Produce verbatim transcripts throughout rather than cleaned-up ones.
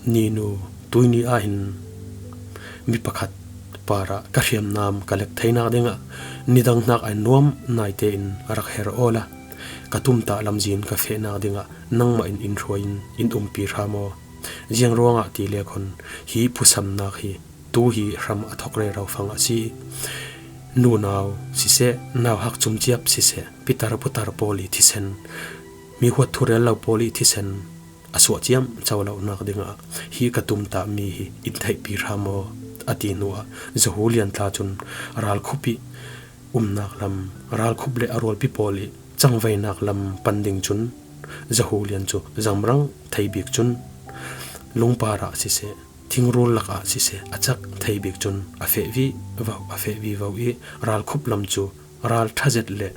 Ninu, tuini ah hin mi pakhat parah ka hriamnam ka lek theinak dingah nidang hnak ai nuam naite in rak her awla ka tumtah lamzin ka fehnak dingah nangmah in in hruai in in umpi hram aw. Ziang ruangah ti le khun hi phusamnak hi tu hi hram a thawk rero fang a si. Nunau siseh, nauhak cumciap siseh, pitar putar pawl i thisen, mi huat thurel lo pawl i thisen a suah ciamco lonak dingah hi ka tumtah mi hi in theihpi hram aw, a ti hnuah Zahulian tla cun ralkhup i umnak lam, ralkhup le a rualpi pawl i cangvainak lam pan ding cun Zahulian cu zamrang thei bik cun lungpar ah siseh, thingrul lakah siseh a cak thei bik cun a feh vivo, a feh vivo i ralkhup lam cu ral ṭha zet le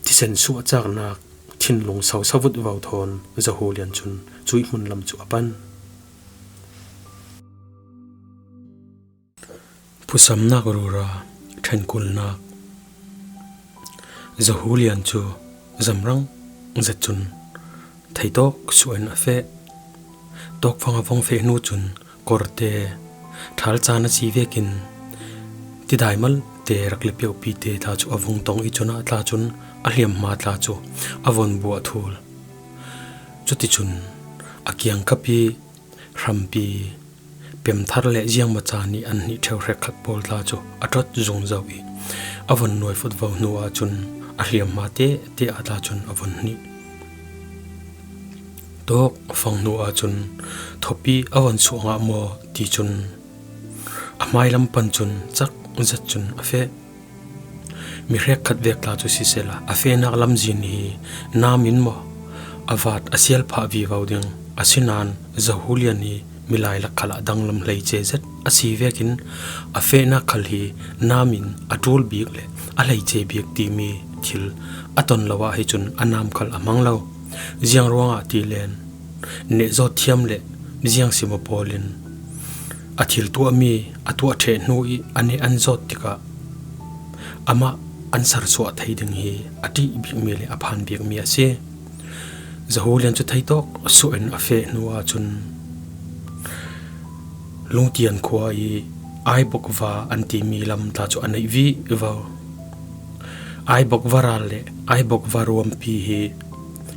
thisen suahcaknak thinlung sosovut vo thawn Zahulian cun cuih hmun lam cu a pan. Phusamnak rura ṭhenkulnak. Zahulian cu zamrang zet cun theitawk suah in a feh. Tawkfang a vong feh hnu cun korte ṭhal caan a si vekin tidai malte rak le peuhpite tla cu a vung tong i cunah tla cun a hliamhma tla cu a von buah thul. Cuticun a kiangkap i hrampi pemthar le ziangmaca nih an hnih ṭheu hrekkhat pawl tla cu a ṭot zungzo i a von nuaifut vo hnu ahcun a hliamhma tehte ah tla cun a von hnih. Tawkfang hnu ahcun thawpi a von suah ngah maw ti cun a hmailam pan cun cak zet cun a feh. Mi hrekkhat vek tla cu sisehla a fehnak lamzin hi nam in maw a vat a sialphah vivo ding, asinain Zahulian hi milai lak khalah danglam hleice zet a si vekin a fehnak khal hi nam in a ṭul bik le a hleice bik timi thil a ton lo ah hi cun a nam khal a hmang lo. Ziang ruangah ti len nehzawt thiam le ziang simaw pawl in a thil tuahmi a tuah ṭheh hnu i a neh an zawt tikah amah an sersuah thei ding hi a ṭih bikmi le a phan bikmi a si. Zahulian cu theitawk suah in a feh hnu ahcun Lungtian khua i Aibokva an timi lam tla cu a neih vivo. Aibokva ral le Aibokva ruampi hi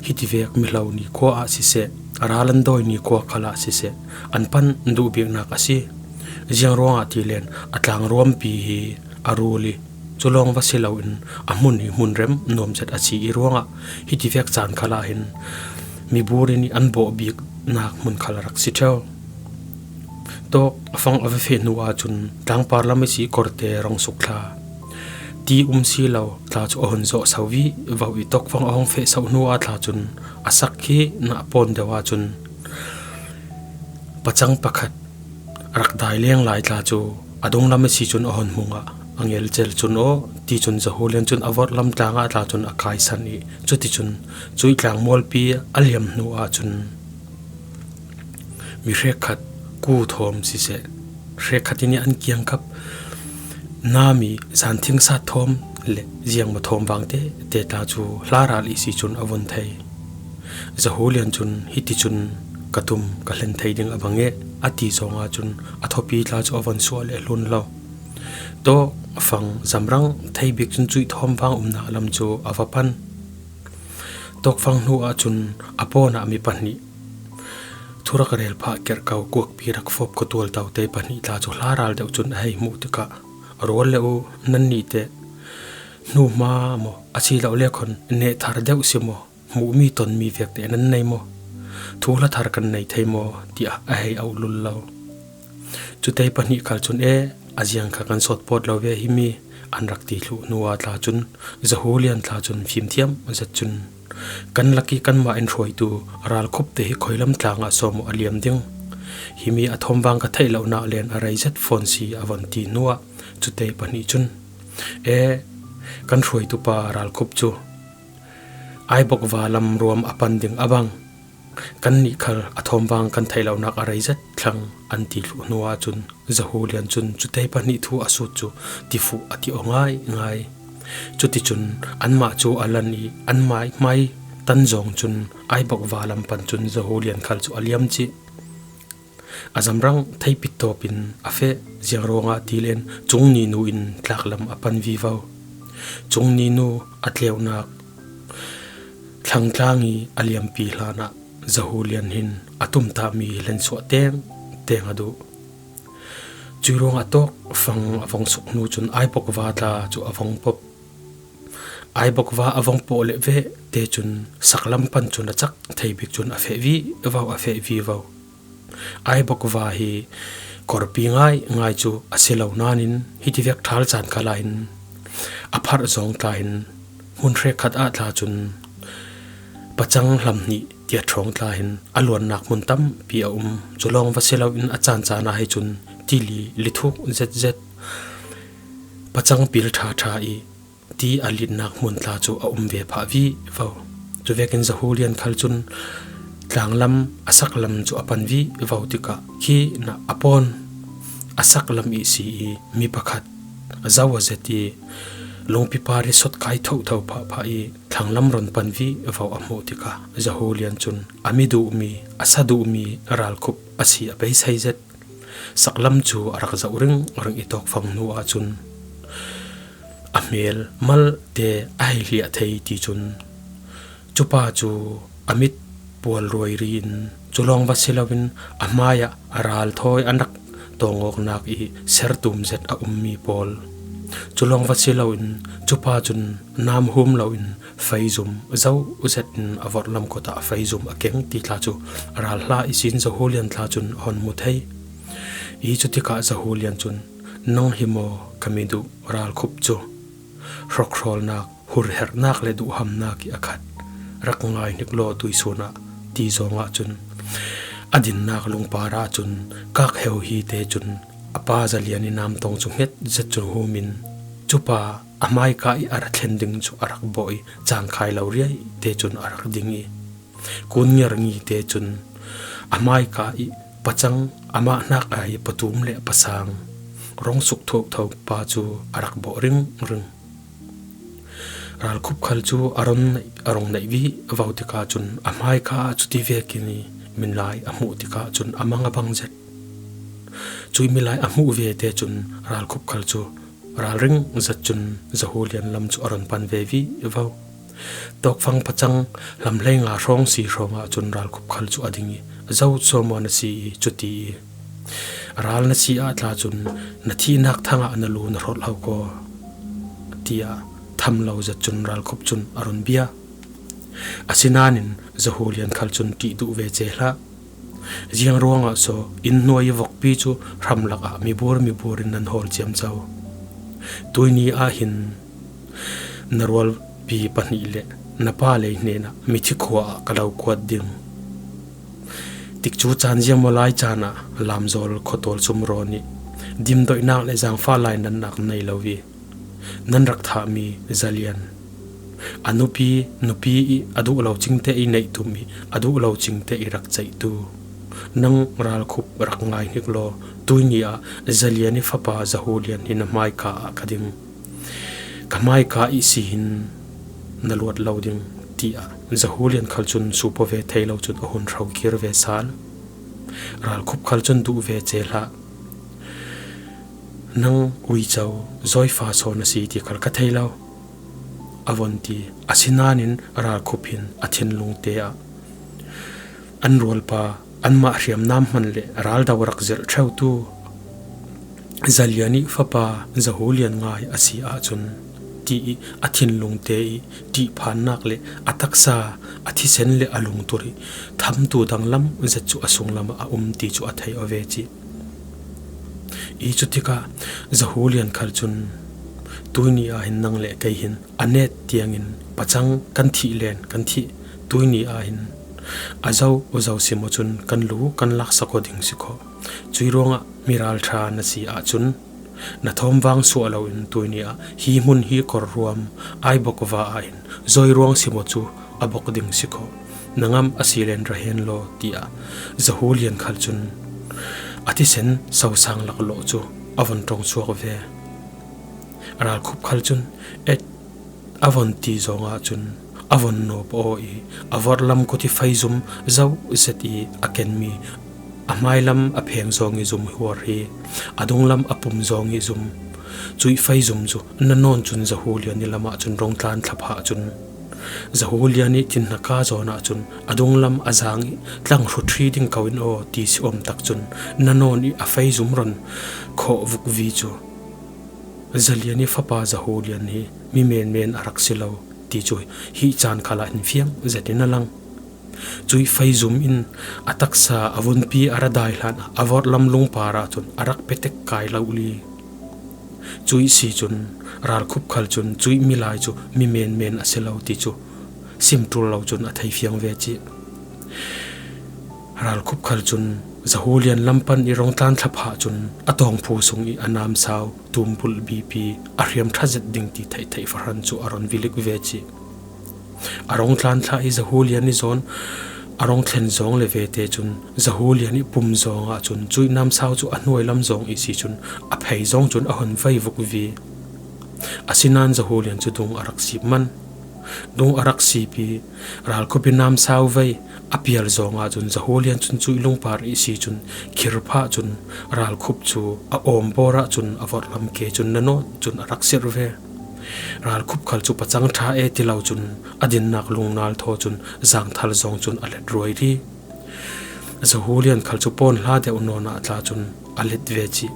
hitivek mihlo ni khua ah siseh, a ral an dawi ni khua khal ah siseh, an pan duh biknak a si. Ziang ruangah ti len a tlang ruampi hi a rul i cu lawng va si loin a hmun hi hmun rem nuam zet a si i ruangah hitivek caan khal ah hin mibur in an bawh biknak hmun khal a rak si ṭheu. Tawkfang a va feh hnu ahcun tlangpar lam i si korte rong suk thla ti um si lo tla cu a hun zawh so vivo i tawkfang a hung feh so hnu ah tla cun a sak khi nah pawn deuh ahcun pacang pakhat rak dai leng lai tla cu a dunglam a si cun a hun hmung ah a ngelcel cun aw ti cun Zahulian cun a vorhlam tlang ah tla cun a kaisan i cuticun cuih tlang mualpi a liam hnu ahcun mi hrekkhat ku thawm siseh, hrekkhat in an kiangkap nami zanthing sat thawm le ziangmaw thawm vangte te tla cu hlaral i si cun a vun thei. Zahulian cun hiticun ka tum ka hlen thei ding a bang e a ti zong ahcun a thawpi tla cu a von suah le a hlun lo. Tawkfang zamrang thei bik cun cuih thawm vang umnak lam cu a va pan. Tawkfang hnu ahcun a pawn ah mi pahnih thurak rel phah kerhko kuakpi rak fawp ko tualto te pahnih tla cu hlaral deuh cun a hei hmuh tikah, rual le u, nannih teh hnu hma maw a si lo le khon neh thar deuh si maw, hmuhmi tonmi vek teh nan nei maw, thuhla thar kan nei thei maw tiah a hei auh lul lo. Cutei pahnih khal cun e, a ziang kha kan sawt pawt lo ve himi an rak ti thluh hnu ah tla cun Zahulian tla cun fimthiam zet cun kan lak i kanmah in hruaitu ralkhup te hi khuilam tlang ah sawm uh a liam ding. Himi a thawmvang ka theih lonak len a rei zet fawn si a von ti hnu ah cutei pahnih cun e, kan hruaitu pa ralkhup cu Aibokva lam ruam a pan ding a bang. Kannih khal a thawmvang kan theih lonak a rei zet thlang an ti thluh hnu ahcun Zahulian cun cutei pahnih thu a sut cu tifuh a ti aw ngaingai. Cuticun anmah cu a lan i anmah hmai tan zong cun Aibokva lam pan cun Zahulian khal cu a liam cih. A zamrang theipit tawpin a feh ziang ruangah tilen Cungni nu in tlaklam a pan vivo. Cungni nu a tleunak thlangtlang i a liampi hlanah Zahulian hin a tumtahmi lensuah teng teng a duh. Cui ruangah tawk fang a vong suk hnu cun aibokva tla cu a vong pop. Aibokva a vong pawh leh veh te cun saklam pan cun a cak thei bik cun a feh vivo, a feh vivo. Aibokva hi korpi ngai ngai cu a si lo nain hitivek ṭhal caan khalah hin a pharh zawng tla hin hmun hrekkhat ah tla cun pacang hlam hnih tiat hrawng tla hin a luannak hmun tampi a um. Cu lawng va si loin a caan caan ah hi cun tili lithuk zetzet pacang pil ṭhaṭha i ti a litnak hmun tla cu a um ve phah vivo. Cuvekin Zahulian khal cun tlanglam a saklam cu a pan vivo tikah khi na a pawn a saklam i si i mi pakhat a zo a zet i lungpi par i sotkai thotho phahphah i thlanglam ron pan vivo a hmuh tikah Zahulian cun a mi duhmi, a sa duhmi ralkhup a si a beisei zet. Saklam cu a rak zoh ringring i tawkfang hnu ahcun a hmel malte a hei hliah thei ti cun cupa cu a mit pual ruairi in cu lawng va si loin a hmaiah a ral thawi a nak tawngawknak i sertum zet a ummi pawl cu lawng va si loin cupa cun nam hum loin feizum zo zetin a vorhlam kut ah feizum a keng ti tla cu ral hla ihsin Zahulian tla cun a hon hmu thei. I cutikah Zahulian cun, "Nang hi maw ka mi duh ralkhup cu? Hrokhrawlnak, hurherhnak le duhhamnak i a khat rak ngai hnik law tuisun ah," ti zawngah cun a dinnak lungpar ahcun kak heu hi te cun a pa Zalian i namtawng cu hnget zet cun hum in cupa a hmaika i a ra thlen ding cu a rak bawh i cangkhai lo riai te cun a rak ding i kun ngerngite cun a hmaika i pacang amah hnak ai patum le pasang rong suk thotho pa cu a rak bawh ringring. Ralkhup khal cu a rong neih, a rong neih vivo tikah cun a hmaika ah cuti vekin i minlai a hmuh tikah cun a mang a bang zet. Cui minlai a hmuh ve te cun ralkhup khal cu ralring zat cun Zahulian lam cu a run pan ve vivo. Tawkfang pacang hlamhlei nga hrawng si hrawng ahcun ralkhup khal cu a ding i, "Zo cuahmawh na si i cuti i ral na si ah tla cun na thihnak thangah na lu na hrawlh lo kaw," tiah tham lo zat cun ralkhup cun a run bia. Asinain Zahulian khal cun ṭih duh ve ce hlah. Ziang ruangah so inn hnuai i vokpi cu hramlak ah mibur mibur in nan hawl ciamco? Tuini ah hin na rualpi pahnih le na pa lei hnenah mithi khua ah ka lo kuat ding. Tikcu caan ziang maw lai caan ah lamzawl khuatawl sumraw nih dimdoihnak le zaangfah lainatnak nei lo i nan rak thahmi Zalian, a nupi, nupi i a duh lo cingte i neihtum i a duh lo cingte i rak ceihtu, nang ralkhup rak ngai hnik law, tuini ah Zalian i fapa Zahulian hi na hmaika ah ka ding. Ka hmaika i si hin na luat lo ding, tiah Zahulian khal cun supo ve thei lo cun a hun hro kir ve sal. Ralkhup khal cun duh ve ce hlah. Nang uico zawifa saw na si ti khal ka thei lo, a von ti. Asinain ralkhup hin a thinlungte ah an rualpa anmah hriamnam hman le raldo rak zirh ṭheutu Zalian i fapa Zahulian ngai a si ahcun ti i a thinlungte i ṭihphannak le a taksa, a thisen le a lungtur i thamtu danglam zet cu a sunglam ah a um ti cu a thei aw ve cih. I cutikah Zahulian khal cun, "Tuini ah hin nang le kei hin a net tiangin pacang kan thih len kan thih. Tuini ah hin a zo u zo si maw cun kan lu kan laksak aw ding si kho. Cui ruangah mi ralṭha na si ahcun na thawmvang suah loin tuini ah hi hmun hi kor ruam ai bok va ah hin zawi ruang si maw cu a bok ding si kho. Na ngam a si len ra hen law," tiah Zahulian khal cun a thisen sosang laklawh cu a von ṭong chuak ve. Ralkhup khal cun, "Et," a von ti zong ahcun a von nawp aw i a vorhlam kut i feizum zo zet i a kenmi A hmailam a pheng zawng i zum huar hi, a dunglam a pum zawng i zum, cuih fei zum cu na nawn cun Zahulian i lamah cun rong tlan thla phah cun, Zahulian i thinhna ka zawn ah cun a dunglam a zang i tlang hruṭhi ding ko in aw ti si awm tak cun na nawn i a fei zum ron khawh vukvi cu Zalian i fapa Zahulian hi mi menmen a rak si lo ti cu hi caan khalah hin fiang zetin a lang. Cuih fei zum in a taksa a vunpi a ra dai hlan a vorhlam lungpar ah cun a rak petek kai lo li. Cuih si cun ralkhup khal cun cuih milai cu mi menmen a si lo ti cu sim ṭul lo cun a thei fiang ve cih. Ralkhup khal cun Zahulian lam pan i rong tlan thla phah cun a tawngphu sung i a namsau tumbulh bipi a hriam ṭha zet ding ti theihtheih fahran cu a ron vilik ve cih. A rong tlan thla i Zahulian i zawn a rong thlen zawng le ve te cun Zahulian i pum zawng ah cun cuih namsau cu a hnuai lam zawng i si cun a phei zawng cun a hon vei vukvi. Asinain Zahulian cu dung a rak sip man. Dung a rak sip i ralkhup i namsau vei a pial zawng ah cun Zahulian cun cuih lungpar i si cun khir phah cun ralkhup cu a awm bawr ah cun a vorhlam ke cun na nawn cun a rak sirh ve. Ralkhup khal cu pacang ṭha e ti lo cun a dinnak lungnal thaw cun zangthal zawng cun a let ruai rih. Zahulian khal cu pawn hla deuh nawn ah tla cun a let ve cih.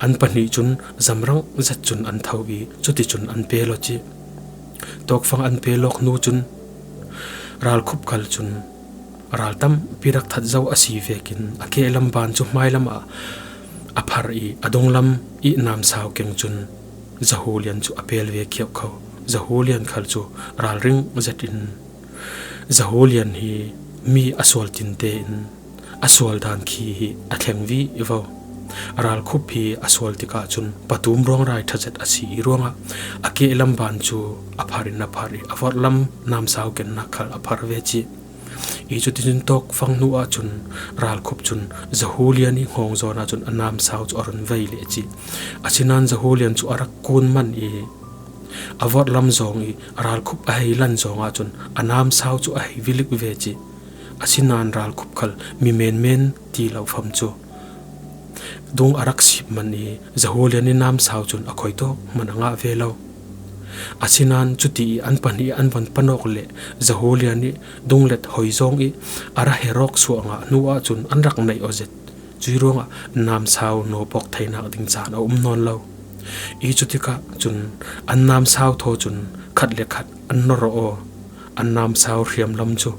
An pahnih cun zamrang zet cun an tho i cuticun an pel aw cih. Tawkfang an pel awk hnu cun ralkhup khal cun ral tampi rak that zo a si vekin a kehlam ban cu hmailam ah a phar i a dunglam i namsau keng cun Zahulian cu a pel ve khiauh kho. Zahulian khal cu ralring zetin Zahulian hi mi a sual tinte in a sual dan khi hi a thleng vivo. Ralkhup hi a sual tikah cun patum ruangrai ṭha zet a si i ruangah a kehlam ban cu a phar in a phar i a vorhlam namsau kennak khal a phar ve cih. I cuticun tawkfang hnu ah cun ralkhup cun Zahulian i hngawng zawn ah cun a namsau cu a run vei leh cih. Asinain Zahulian cu a rak kun man i a vorhlam zawng i ralkhup a hei lan zawng ah cun a namsau cu a hei vilik ve cih. Asinain ralkhup khal mi menmen ti lo fam cu dung a rak sip man i Zahulian i namsau cun a khoi tawk hman a ngah ve lo. Asinain cuti i an pahnih an von pan awk le Zahulian i dunglet hoi zawng i a ra her awk suah ngah hnu ah cun an rak naih aw zet. Cuih ruangah namsau nawpawk theinak ding caan a um nawn lo. I cutikah cun an namsau thaw cun khat le khat an nor aw. An namsau hriamlam cu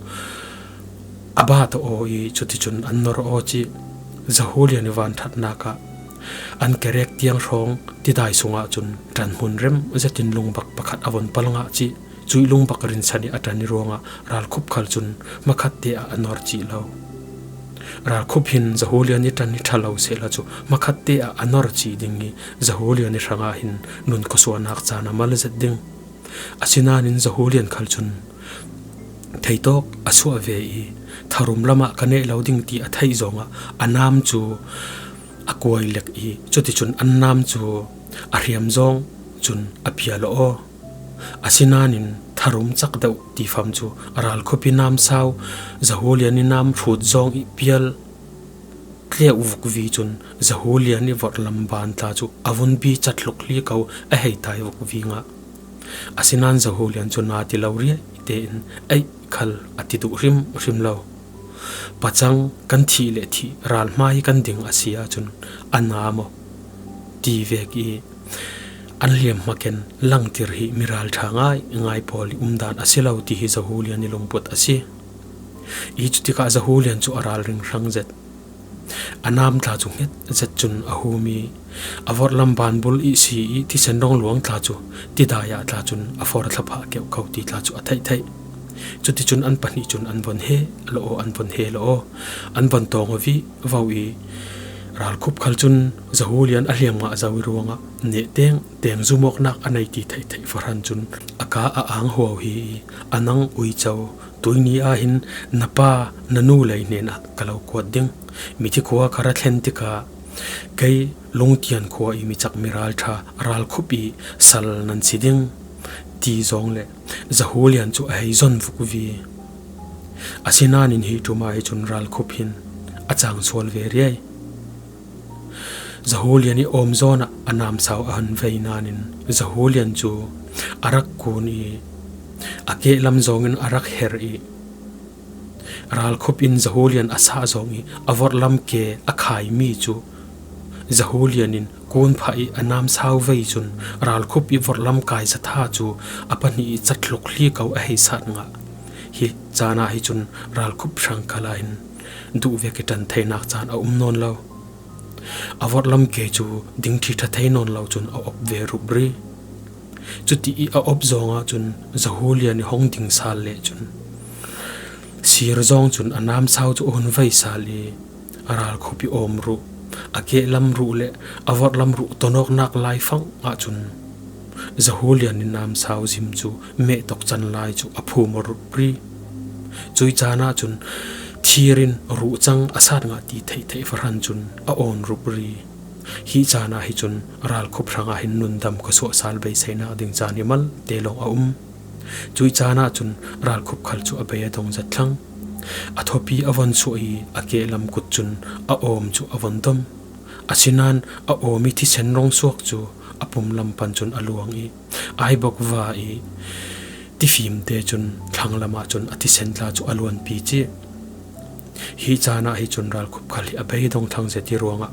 a bat aw i cuticun an nor aw cih. Zahulian i vanṭhatnak ah an kerek tiang hrawng tidai sungah cun ṭanhmun rem zetin lungbak pakhat a von pal ngah cih. Cuih lungbak rinsan i a ṭan i ruangah ralkhup khal cun hmakhatte ah a nor cih lo. Ralkhup hin Zahulian i ṭan i ṭha lo sehla cu hmakhatte ah a nor cih ding i Zahulian i hrangah hin nun khuasuahnak caan a mal zet ding. Asinain Zahulian khal cun theitawk a suah ve i tharum lamah ka neh lo ding ti a theih zawngah a nam cu a kuai lek i cuticun an nam cu a hriam zawng cun a pial aw. Asinain tharum cak deuh ti fam cu ralkhup i namsau Zahulian i nam hrut zawng i pial tleu vukvi cun Zahulian i vorhlam ban tla cu a vunpi cat hluk hli ko a hei tai vukvi ngah. Asinain Zahulian cu naa ti lo riai tein eih khal a ti duh hrimhrim lo. Pacang kan thih le thih ralhmai kan ding a si ahcun a na maw ti vek i an hliamhma ken langtir hi mi ralṭha ngai ngai pawl i umdan a si lo ti hi Zahulian i lungput a si. I cutikah Zahulian cu a ralring hrang zet. A nam tla cu hnget zet cun a hum i a vorhlam banbul i si i thisen rong luang tla cu tidai ah tla cun a for thlaphah keuh ko ti tla cu a theihtheih. Cuticun an pahnih cun an von he lo aw, an von he lo aw, an von tawng aw vivo i ralkhup khal cun Zahulian a hliam ngah zo i ruangah neh teng teng zumawknak a nei ti theihtheih fahran cun a ka a ang huau hi i a nang uico tuini ah hin na pa na nu lei hnenah ka lo kuat ding. Mithi khua ka ra thlen tikah kei Lungtian khua i mi cak mi ralṭha ralkhup i sal nan si ding ti zawng le Zahulian cu a hei zon vukvi. Asinain hi ṭum ah hi cun ralkhup hin a chang sual ve riai. Zahulian i awm zawnah a namsau a han vei nanin Zahulian cu a rak kun i a kehlam zawngin a rak her i Ralkhup in Zahulian a sah zawng i a vorhlam ke a khaimi cu Zahulian in kun phah i a namsau vei cun Ralkhup i vorhlam kai zatha cu a pahnih i catluk hli ko a hei sat ngah. Hi caan ah hi cun Ralkhup hrang khal ah hin duh vek i ṭan theinak caan a um nawn lo. A vorhlam ke cu dingṭhi ṭha thei nawn lo cun a op ve rupri. Cuti i a op zawng ahcun Zahulian i hong ding sal le cun sir zawng cun a namsau cu a hun vei sal i a Ralkhup i awm ruh, a kehlam ruh le a vorhlam ruh tonawknak laifang ahcun Zahulian i namsau zim cu meh tok can lai cu a phum a rupri. Cui caan ahcun thir in ruh cang a sat ngah ti theih theih fahran cun a awn rupri. Hi caan ah hi cun Ralkhup hrangah hin nundam khuasuah sal beiseinak ding caan hi malte lawng a um. Cui caan ahcun Ralkhup khal cu a bei a dong zat thlang. A thupi a von suah i a kehlam kut cun a awm cu a von dom. Asinain a awm i thisen rong suak cu a pum lam pan cun a luang i aibok va i tifim te cun thlanglam ahcun a thisen tla cu a luanpi cih. Hi caan ah hi cun Ralkhup khal hi a bei dong thlang zet i ruangah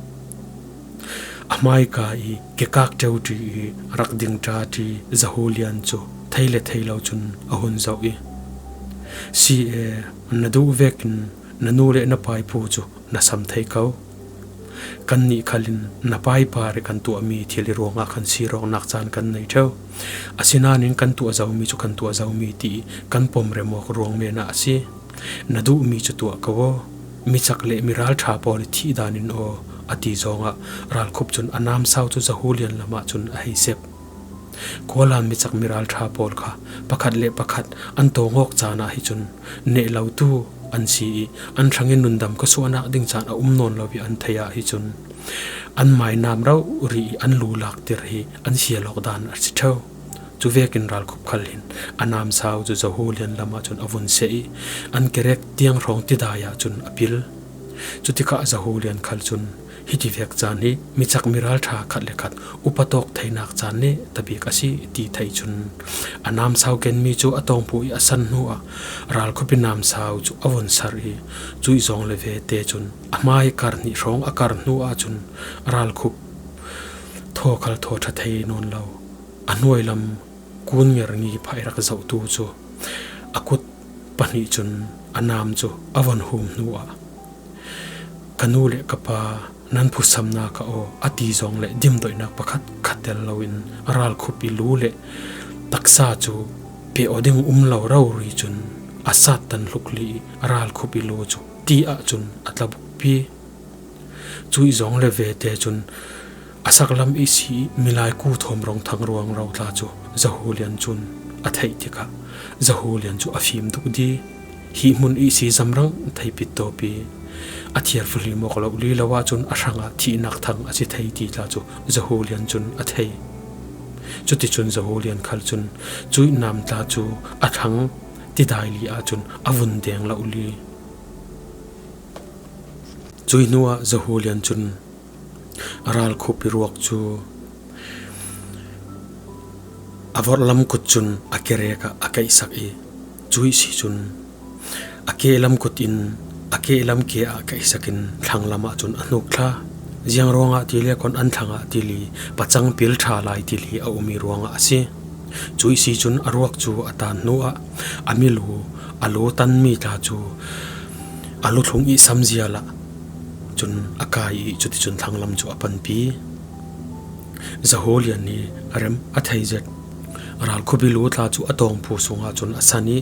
a hmaika i kekak ṭeuṭi i rak ding ṭaṭi Zahulian cu thei le thei lo cun a hun zoh i, si e, na duh vekin na nu le na paipu cu na sam thei ko. Kannih khal in na paipar i kan tuahmi thil i ruangah kan sir awknak caan kan nei ṭheu. Asinain kan tuah zomi cu kan tuah zomi ti i kan pom rem awk ruang men ah a si. Na duhmi cu tuah ko aw. Micak le miralṭha pawl i thih dan in aw, a ti zawngah Ralkhup cun a namsau cu Zahulian lam ahcun a hei sep. Kualan micak miralṭha pawl kha pakhat le pakhat an tawng awk caan ah hi cun neh lotu an si i an hrangin nundam khuasuahnak ding caan a um nawn lo i an theih ah hi cun an mainam rori i an lu laktir hi an sial awk dan a si ṭheu. Cu vekin Ralkhup khal hin a namsau cu Zahulian lam ahcun a vun seh i an kerek tiang hrawng tidai ahcun a pil. Cutikah Zahulian khal cun hiti vek caan hi micak miralṭha khat le khat upat awk theinak caan neh tabik a si ti theih cun a namsau kenmi cu a tawngpu i a san hnuah Ralkhup i namsau cu a vun sar i cuih zawng le ve te cun a hmai kar hnih hrawng a kar hnu ahcun Ralkhup thaw khal thaw ṭha thei nawn lo. A hnuai lam kun nger ngi phah i rak zohtu cu a kut pahnih cun a nam cu a von hum hnuah, "Ka nu le ka pa, nan phusamnak ah aw," a ti zawng le dimdoihnak pakhat khat tel loin Ralkhup i lu le taksa cu pe aw ding um lo rori cun a sattan hlukli i Ralkhup i lu cu ti ahcun a tlabukpi. Cuih zawng le ve te cun a saklam ihsi i milai kuthawm rong thang ruangro tla cu Zahulian cun a theih tikah Zahulian cu a fim dukdi. Hi hmun ihsi zamrang theipit tawpi a thiar fuhlim awk lo li lo ahcun a hrangah thihnak thang a si thei ti tla cu Zahulian cun a thei. Cuticun Zahulian khal cun cuih nam tla cu a thlang tidai li ahcun a vun deng lo li. Cuih hnuah Zahulian cun Ralkhup i ruak cu a vorhlam kut cun a kerek ah a kaihsak i cuih si cun a kehlam kut in a kehlam ke ah kaihsak in thlanglam ahcun a hnuk thla. Ziang ruangah ti le kon an thlangah tili pacang pil ṭha lai tili a um i ruangah a si. Cuih si cun a ruak cu a tan hnuah a milu a lu tanmi tla cu a luthlung i samzial ah cun a kai i cuticun thlanglam cu a panpi. Zahulian hi a rem a thei zet. Ralkhup i lu tla cu a tawngphu sungah cun a san i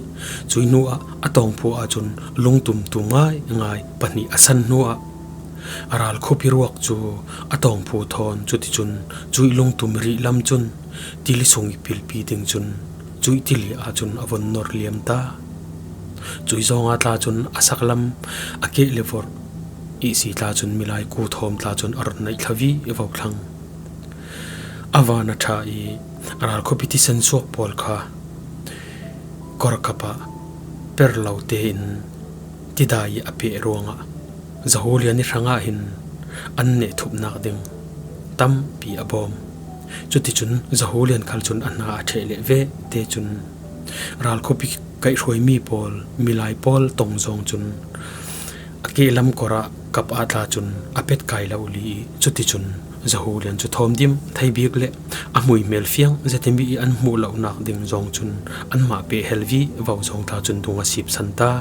cuih hnuah a tawngphu ahcun lungtum tum ngaingai pahnih a san hnuah Ralkhup i ruak cu a tawngphu thawn cuticun cuih lungtum rih lam cun tili sung i pilpi ding cun cuih tili ahcun a von nor liam ta. Cuih zawngah tla cun a saklam a keh le vorh ihsi tla cun milai kuthawm tla cun a run naih thlavi i vo thlang. A van a ṭha i Ralkhup i thisen suak pawl kha korkap ah per lo tein tidai i a peh ruangah Zahulian i hrangah hin an neh thupnak ding tampi a bawm. Cuticun Zahulian khal cun a hna a ṭheh leh ve te cun ralkhup i kaihhruaimi pawl, milai pawl tong zawng cun a kehlam korah kap ah tla cun a pet kai lo li i cuticun Zahulian cu thawm dim thei bik le a hmuihmel fiang zetin mi i an hmuh lonak ding zawng cun anmah peh hel vivo zawng tla cun dung a sipsan ta.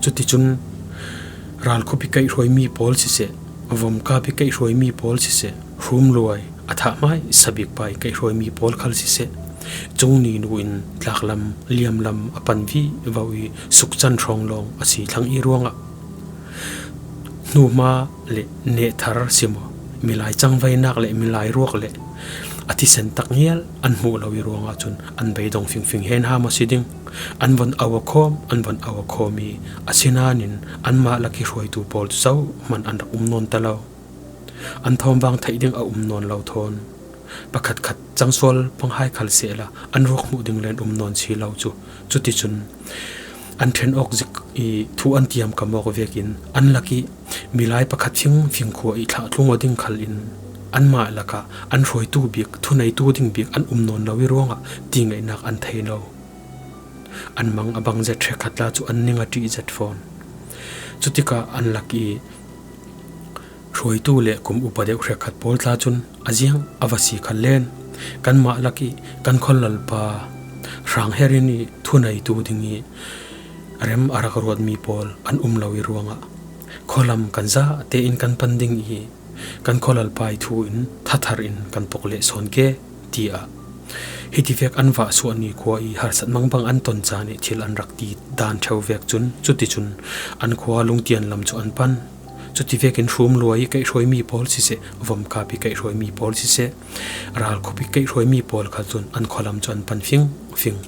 Cuticun ralkhup i kaihhruaimi pawl siseh, vomkap i kaihhruaimi pawl siseh, hrumluai a thah hmai sabik pa i kaihhruaimi pawl khal siseh, cungni nu in tlaklam liamlam a pan vivo i sukcan hrawng lawng a si thlang i ruangah hnuhma le nehthar simaw, milai cangvainak le milai ruak le a thisen tak ngial an hmuh lo i ruangah cun an beidong fingfing hen ham a si ding. An von au a khawm, an von au a khawm i a sinanin anmah lak i hruaitu pawl cu zohman an rak um nawn ta lo. An thawmvang theih ding a um nawn lo thawn pakhatkhat cangsual panghai khal sehla an ruak hmuh ding len um nawn si lo cu. Cuticun an ṭhen awk zik i thu an tiamkam awk vekin an lak i milai pakhat fingfing khua i thlahtlung aw ding khal in anmah lakah an hruaitu bik, thuneitu ding bik an um nawn lo i ruangah tingaihnak an thei lo. An mang a bang zet hrekkhat tla cu an ning a ṭih zet fawn. Cutikah an lak i hruaitu le kum upa deuh hrekkhat pawl tla cun a ziang a va si khan len kanmah lak i kan khualalpa Hrang Her in i thuneitu ding i rem a rak ruatmi pawl an um lo i ruangah khualam kan zah tein kan pan ding i kan khualalpa i thu in thathar in kan pok leh sawn ke, tiah hitivek an vah suahni khua i harsat mangbang an ton caan i thil an rak ti dan ṭheu vek cun, cuticun an khua Lungtian lam cu an pan. Cutivekin hrumluai i kaihhruaimi pawl siseh, vomkap i kaihhruaimi pawl siseh, ralkhup i kaihhruaimi pawl khal cun an khualam cu an pan fingfing.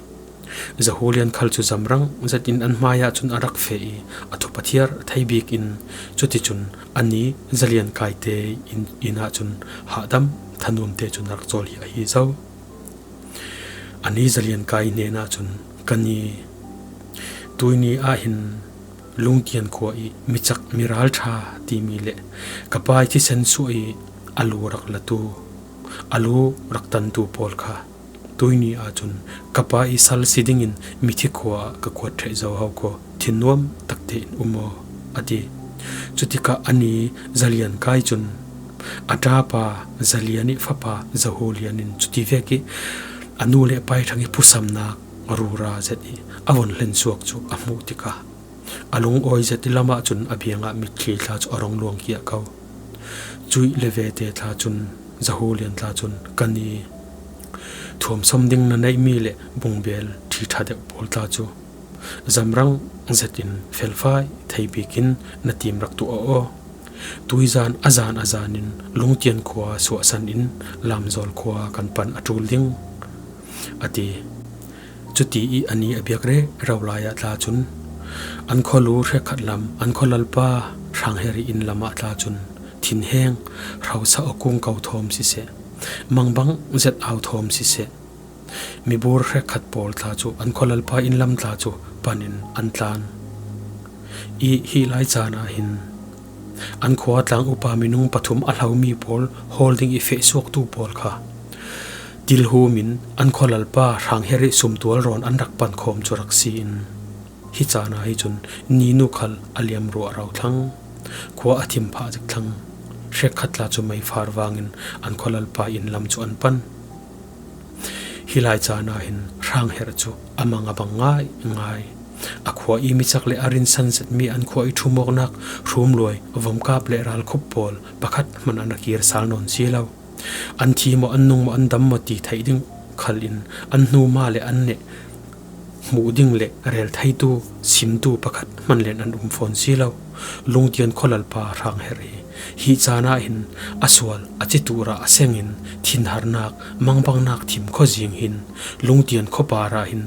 Zahulian khal cu zamrang zetin an hmaiah cun a rak feh i a thup a thiar thei bik in, cuticun ani Zalian kaite in, inn ah cun hahdam thanuam te cun a rak cawl hi a hi zo. Ani Zalian kai hnenah cun, "Ka ni, tuini ah hin Lungtian khua i micak miralṭha timi le ka pa i thisen suah i a lu rak latu, a lu rak tantu pawl kha tuini ah cun ka pa i sal si dingin mithi khua ah ka kuat ṭheh zo ho ko, thinnuam takte in um aw," a ti. Cutikah ani Zalian kai cun a ṭapa Zalian i fapa Zahulian in cutivek i a nu le pa i ṭhang i phusamnak rura zet i a von hlen suak cu a hmuh tikah a lungawi zet i lamah cun a biangah mitthli tla cu a rong luang khiah ko. Cuih le vete tla cun, Zahulian tla cun, "Ka ni, thuamsom ding na neihmi le bungbel ṭhiṭha deuh pawl tla cu zamrang zetin felfai thei bikin na tim rak tuah aw. Tuizan a zan a zanin Lungtian khua suahsan in Lamzawl khua kan pan a ṭul ding," a ti. Cuti i ani a biak rero lai ah tla cun an khualu hrekkhat lam, an khualalpa Hrang Her i inn lamah tla cun thinheng, hrosa aw kung ko thawm siseh, mangbang zet au thawm siseh, mibur hrekkhat pawl tla cu an khualalpa inn lam tla cu panin an tlan. I hi lai caan ah hin an khua tlang upa minung pathum a hlomi pawl hawl ding i fehsuaktu pawl kha tilhum in an khualalpa Hrang Her i sumtual rawn an rak pankhawm cu rak si in, hi caan ah hi cun ninu khal a liam ruah ro thlang, khua a thim phah zik thlang. Hrekkhat tla cu meifar vangin an khualalpa inn lam cu an pan. Hi lai caan ah hin Hrang Her cu a mang a bang ngaingai. A khua i micak le a rinsan zetmi an khua i ṭhumawknak hrumluai, vomkap le ralkhup pawl pakhat hman an rak kir sal nawn si lo. An thi maw, an nung maw, an dam maw ti theih ding khal in an hnu ma le an neh hmuh ding le rel theitu, simtu pakhat hman len an um fawn si lo. Lungtian khualalpa Hrang Her hi hi caan ah hin a sual a citu rah a seng in thinharnak, mangbangnak thim khuazing hin Lungtian khuapar ah hin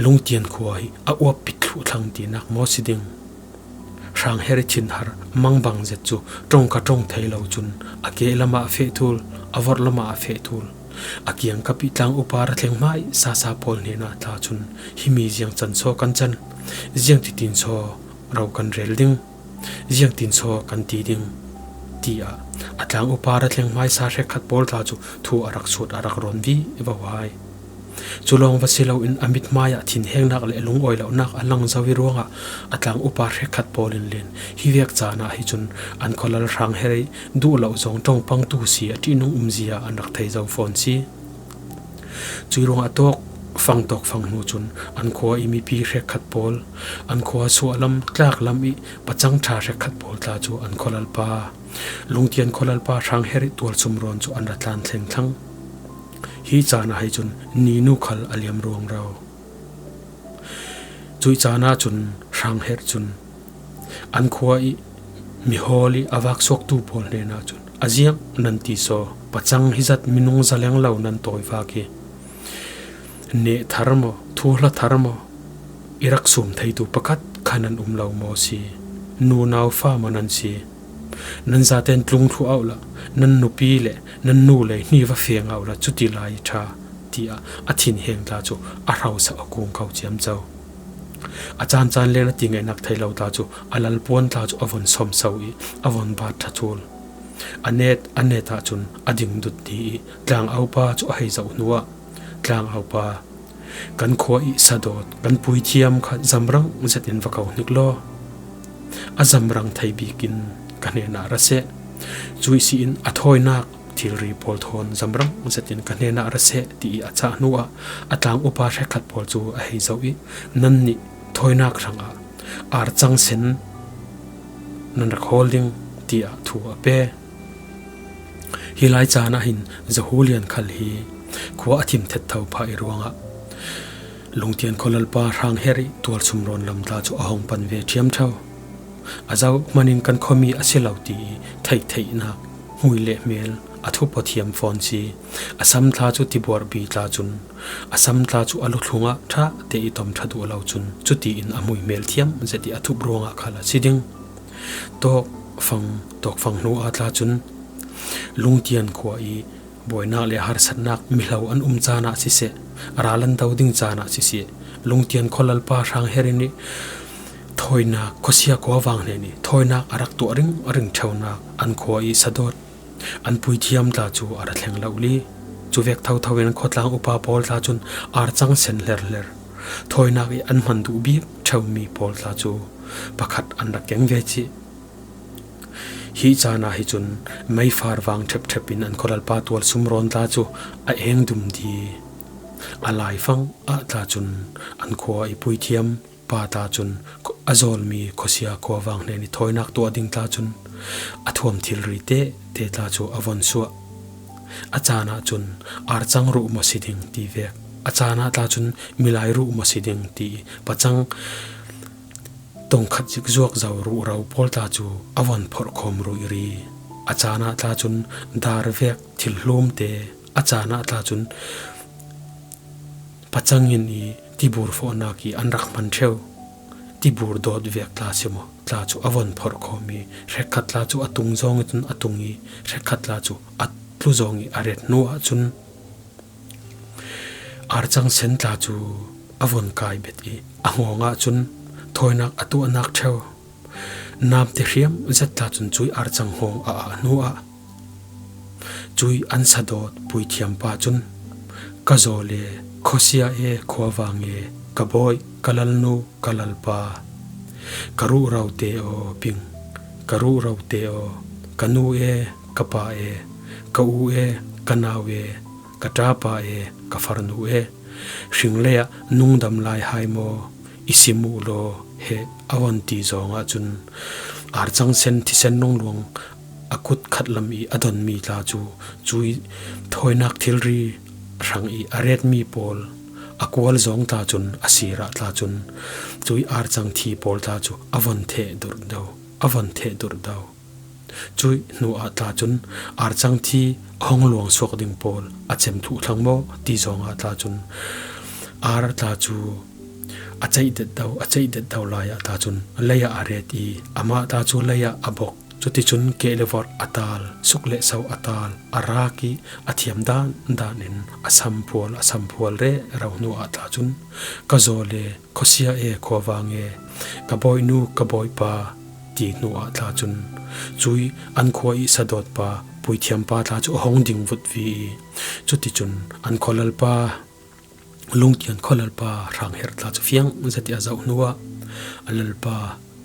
Lungtian khua hi a uap pit thluh thlang tinak maw si ding. Hrang Her i thinhar mangbang zet cu ṭongka ṭong thei lo cun a kehlam ah a feh thul, a vorhlam ah a feh thul, a kiangkap i tlang upa ra thleng hmai sasa pawl hnenah tla cun, "Hi mi ziang can saw kan can, ziang titin saw ro kan rel ding, ziangtin saw kan ti ding, tiah a tlang upa ra thleng hmaisa hrekkhat pawl tla cu thu a rak sut, a rak rawn vivo hai. Cu lawng va si loin a mithmai ah thinhengnak le lungawi lonak a lang zo ih ruangah a tlang upa hrekkhat pawl in len hi vek caan ah hi cun an khualal Hrang Herh ih duh lo zong ṭongpangtu si a ṭihnung umzia an rak thei zo fawn si. Cuih ruangah tawk fang tawk fang hnu cun an khua ih mipi hrekkhat pawl, an khua suahlam tlaklam ih pacang ṭha hrekkhat pawl tla cu an khualalpa, Lungtian khualalpa Hrang Herh ih tualsum rawn cu an ra tlan thlengthlang. Hi caan ah hi cun Ninu khal a liam ruangro. Cuih caan ah cun Hrang Herh cun an khua ih mihawl ih a vaksuaktu pawl hnenah cun, a ziang nan ti saw, pacang hi zat minung zaleng lo nan tawi vak hi, neh thar maw, thuhla thar maw, i rak sum theitu pakhat kha nan um lo maw si? Nunau fa maw nan si? Nan zaten tlung thluah auh lah, nan nupi le nan nu le hni va feng auh lah, cuti lai ṭha, tiah a thinheng tla cu a hrosa a kung ko ciamco. A caancaan len a ti ngaihnak thei lo tla cu a lalpuan tla cu a von sawmso ih a von bat ṭha tul. A net a net ahcun a ding dut dih ih tlang aupa cu a hei zoh hnuah, tlang aupa, kan khua ih sadawt kan puithiam kha zamrang zetin va ko hnik law, a zamrang thei bikin ka hnenah ra seh. Cuih si in a thawinak thilri pawl thawn zamrang zetin ka hnenah ra seh, ti ih a cah hnuah a tlang upa hrekkhat pawl cu a hei zoh ih, nannih thawinak hrangah arcang sen nan rak hawl ding, tiah thu a pe. Hi lai caan ah hin Zahulian khal hi khua a thim thettho phah ih ruangah Lungtian khualalpa Hrang Herh ih tualsum rawn lam tla cu a hong pan ve ṭhiamṭho. A zoh hmanin kan khuami a si lo ti ih theihtheihnak hmui le hmel a thup aw thiam fawn si. A sam tla cu tibuarbi tla cun, a sam tla cu a luthlung ah ṭha te ih tom ṭha duh lo cun, cutiin a hmui hmel thiam zet ih a thup ruangah khal a si ding. Tawk fang tawk fang hnu ah tla cun Lungtian khua ih buainak le harsatnak mihlo an um caan ah siseh, ral an do ding caan ah siseh, Lungtian khualalpa Hrang Herh in ih thawinak khuasia khuavang hnen ih thawinak a rak tuah ring ring ṭheunak an khua ih sadawt an puithiam tla cu a ra thleng lohli. Cuvek thotho in an khuatlang upa pawl tla cun arcang sen hlerhler, thawinak ih an hman duh bik ṭheumi pawl tla cu pakhat an rak keng ve cih. Hi caan ah hi cun meifar vang ṭhepṭhep in an khualalpa tualsum rawn tla cu a eng dum di. A laifang ah tla cun an khua ih puithiam pa tla cun a zawlmi khuasia khuavang hnen ih thawinak tuah ding tla cun a thuam thilri tehte tla cu a von suah. A caan ah cun arcang ruh maw si ding ti vek, a caan ah tla cun milai ruh maw si ding ti pacang tongkhat zik zuak zo ruhro pawl tla cu a von phorhkhawm ruihri. A caan ah tla cun dar vek thil hlumte, a caan ah tla cun pacang in ih tibur fawhnak ih an rak hman ṭheu tibur dawt vek tla si maw tla cu a von phorhkhawm ih hrekkhat tla cu a tung zawng ih cun a tung ih hrekkhat tla cu a tlu zawng ih a ret hnu ahcun arcang sen tla cu a von kai bet ih a hngawng ahcun thawinak a tuahnak ṭheu namte hriam zet tla cun cuih arcang hngawng a ah hnu ah cuih an sadawt puithiam pa cun, ka zawl e, khuasia e, khuavang e, ka bawi, ka lalnu, ka lalpa, ka ruhrote aw bing, ka ruhrote aw, ka nu e, ka pa e, ka u e, ka nau e, ka ṭapa e, ka farnu e, hringlei ah nungdam lai hai maw i si mu law he a von ti zawng ahcun arcang sen thisen nungluang a kut khat lam ih a donmi tla cu cuih thawinak thilri hrang ih a retmi pawl a kual zawng tla cun a sirah tla cun cuih arcang thi pawl tla cu a von theh durh do, a von theh durh do. Cuih hnu ah tla cun arcang thi a hong luang suak ding pawl a cem thluh thlang maw ti zawng ah tla cun ar tla cu a ceih det do, a ceih det do lai ah tla cun lei ah a ret ih amah tla cu lei ah a bok Cuticun keh le vorh a tal, suk le so a tal, a rak i a thiam dan dan in a samphual, a samphual rero hnu ah tla cun, ka zaw le khuasia e khuavang e, ka bawinu ka bawipa ti hnu ah tla cun, cui an khua i sadawtpa puithiampa tla cu a hong ding vutvi i, cuticun an khualalpa, Lungtian khualalpa Hrangherh tla cu fiang zet i a zoh hnuah, a lalpa,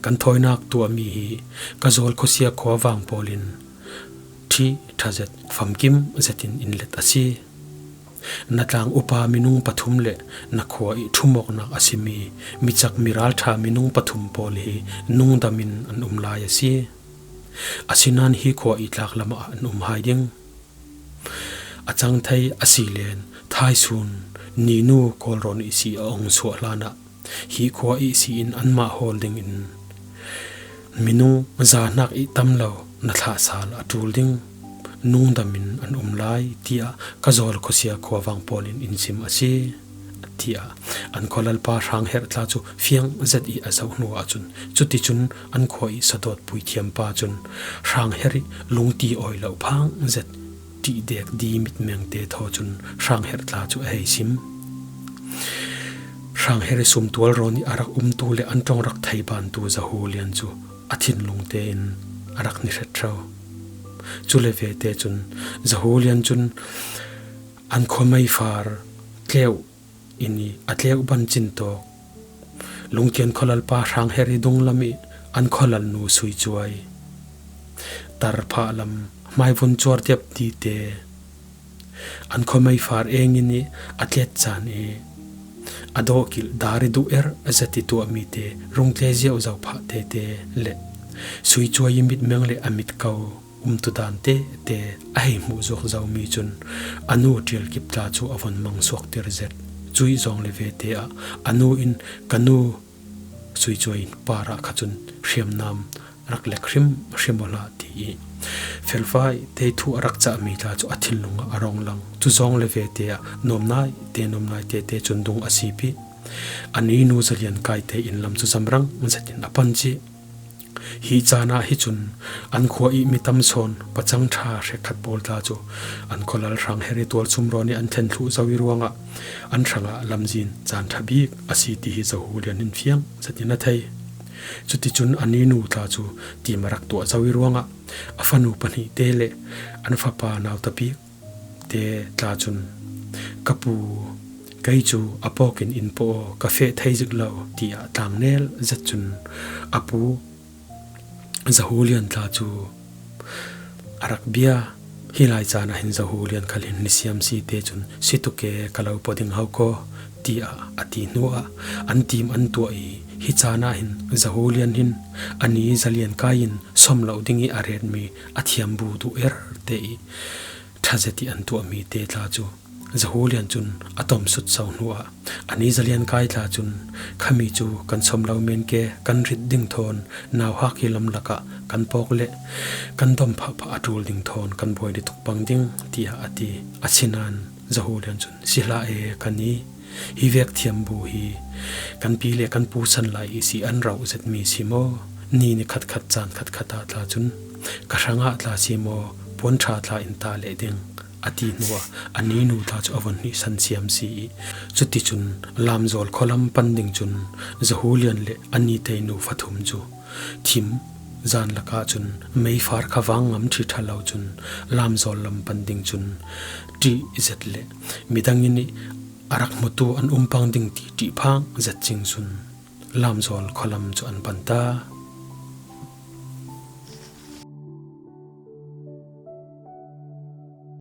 kan thawinak tuahmi hi ka zawl khuasia khuavang pawl in ṭhih ṭha zet, famkim zetin in let a si. Na tlang upa minung pathum le na khua i ṭhumawknak a simi micak miralṭha minung pathum pawl hi nungdam in an um lai a si. Asinain hi khua i tlaklam ah an um hai ding. A cang thei a si len, thaisun ninu kawlrawn ihsi a ong suah hlanah hi khua ihsi in anmah hawl dingin minung zahnak i tam lo na thlah sal a ṭul ding, nungdam in an um lai, tiah ka zawl khuasia khuavang pawl in in sim a si, tiah an khualalpa Hrangherh tla cu fiang zet i a zoh hnu ahcun, cuticun an khua i sadawt puithiampa cun Hrangherh i lungti awi lo phang zet ṭihdek di mitmengte thaw cun Hrangherh tla cu a hei sim. Hrangherh i sumtual rawn i a rak umtu le an ṭong rak thei bantu Zahulian cu a thinlung tein a rak ni hret ṭheu. Cu le vete cun Zahulian cun an khuameifar tleuh in i a tleuh ban cin tawk Lungtian khualalpa Hrangherh i dunglam i an khualalnu Suicuai, tarphah lam hmaivun cuar dep dite, an khuameifar eng in i a tlet caan i a dawhkilh dar i duh er a zat i tuahmite, rungtle ziauzo phah tete le Suicuai i mitmeng le a mit ko umtu dan tete a hei hmuh zuak zomi cun a nu Ṭialkip tla cu a von mangsuaktir zet. Cuih zawng le vete ah a nu in ka nu Suicuai in parah kha cun hriamnam rak lek hrim hrim aw hlah ti i felfai te thu a rak cahmi tla cu a thinlung ah a rong lang. Cu zawng le vete ah nuamnai te nuamnai tete cun dung a sipih. A ninu Zalian Kai te in lam cu zamrang zetin a pan cih. Hi caan ah hi cun an khua i mi tam sawn pacang ṭha hrekkhat pawl tla cu an khualal Hrangherh i tualchum rawn i an thlen thluh zo i ruangah an hrangah lamzin caan ṭha bik a si ti hi Zahulian in fiang zetin a thei. Cuticun a ninu tla cu tim a rak tuah zo i ruangah a fanu pahnih te le an fapa nauta bik te tla cun, ka pu, kei cu a pawkin in paw aw, ka feh thei zik lo, tiah tlangnel zet cun a pu Zahulian tla cu a rak bia. Hi lai caan ah hin Zahulian khal hin nisiam si te cun, si tuk e, ka lo paw ding ho kaw, tiah a ti hnuah an tim an tuah i, hi caan ah hin Zahulian hin a ni Zalian Kai in sawm lo ding i a retmi a thiambu duh er te i ṭha zet i an tuahmi te tla cu Zahulian cun a tomsut so hnuah a ni Zalian Kai tla cun, khami cu kan sawm lo men ke, kan rit ding thawn nauhak hi lamlak ah kan pawk le kan dom phahphah a ṭul ding thawn kan buai ni tuk pang ding, tiah a ti. Asinain Zahulian cun, si hlah e, ka ni, hi vek thiambu hi kan pi le kan pu san lai ihsi an rauh zetmi si maw? Ni ni khatkhat caan khatkhat ah tla cun ka hrangah tla si maw, puan ṭha tla in tah leh ding, a ti hnuah a ninu tla cu a vun hnihsan siam si i, cuticun Lamzawl khualam pan ding cun Zahulian le a ni teinu fathum cu thim zan lakah cun meifar kha vang ngam ṭhi ṭha lo cun Lamzawl lam pan ding cun ṭih zet le midang in i a rak hmutu an um pang ding ti ṭih phang zet cing cun Lamzawl khualam cu an pan ta.